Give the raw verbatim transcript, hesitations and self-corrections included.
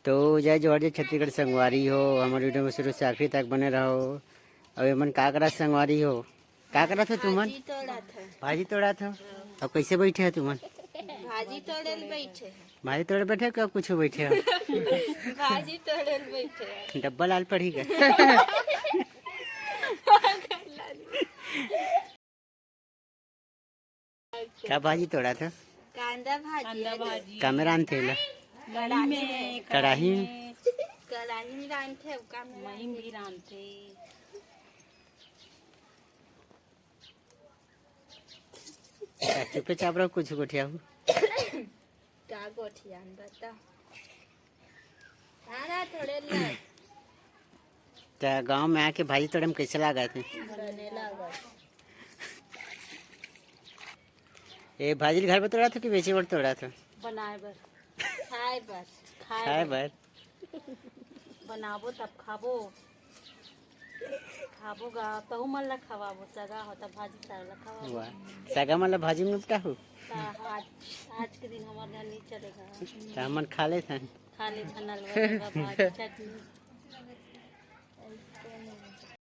तो जय जोहार, जय छत्तीसगढ़ संगवारी हो, हमर वीडियो में शुरू से आखिरी तक बने रहो। अउ एमन का करत संगवारी हो, का करत हो तुमन? भाजी तोड़त हन। भाजी तोड़त हो? अउ कैसे बैठे हो तुमन? भाजी तोड़े ल बैठे हन। भाजी तोड़े बैठे हो कि कुछ बैठे हो? भाजी तोड़े ल बैठे हन। डब्बा लाल पड़ी का? का भाजी तोड़त हो? कांदा भाजी। कांदा भाजी। का में रांधथे एला? कढ़ाई में। कढ़ाई में? कढ़ाई में रांधथे, का में मही में भी रांधथे। का चुपे चाप रहो, कुछ गोठियाहू। का गोठियान बता। हाँ ना, थोड़े लग। त गांव में आके भाजी तोड़े में कैसे लागत हे? बने लागत। ए, भाजी घर पर तोड़त हो कि बेचे बर तोड़त हो? बनाए बर। खाए बर। खाए बर। बनाबो तब खाबो। खाबो गा, तहू मन ला खवाबो, सगा हो तब भाजी साग ला खवाबो। वाह, सगा मन ला भाजी में निपटाहू? ता आज, आज के दिन हमर घर नहीं चलेगा। त हमन खा लेथन। खा लेथन अलवा जगह भाजी चटनी।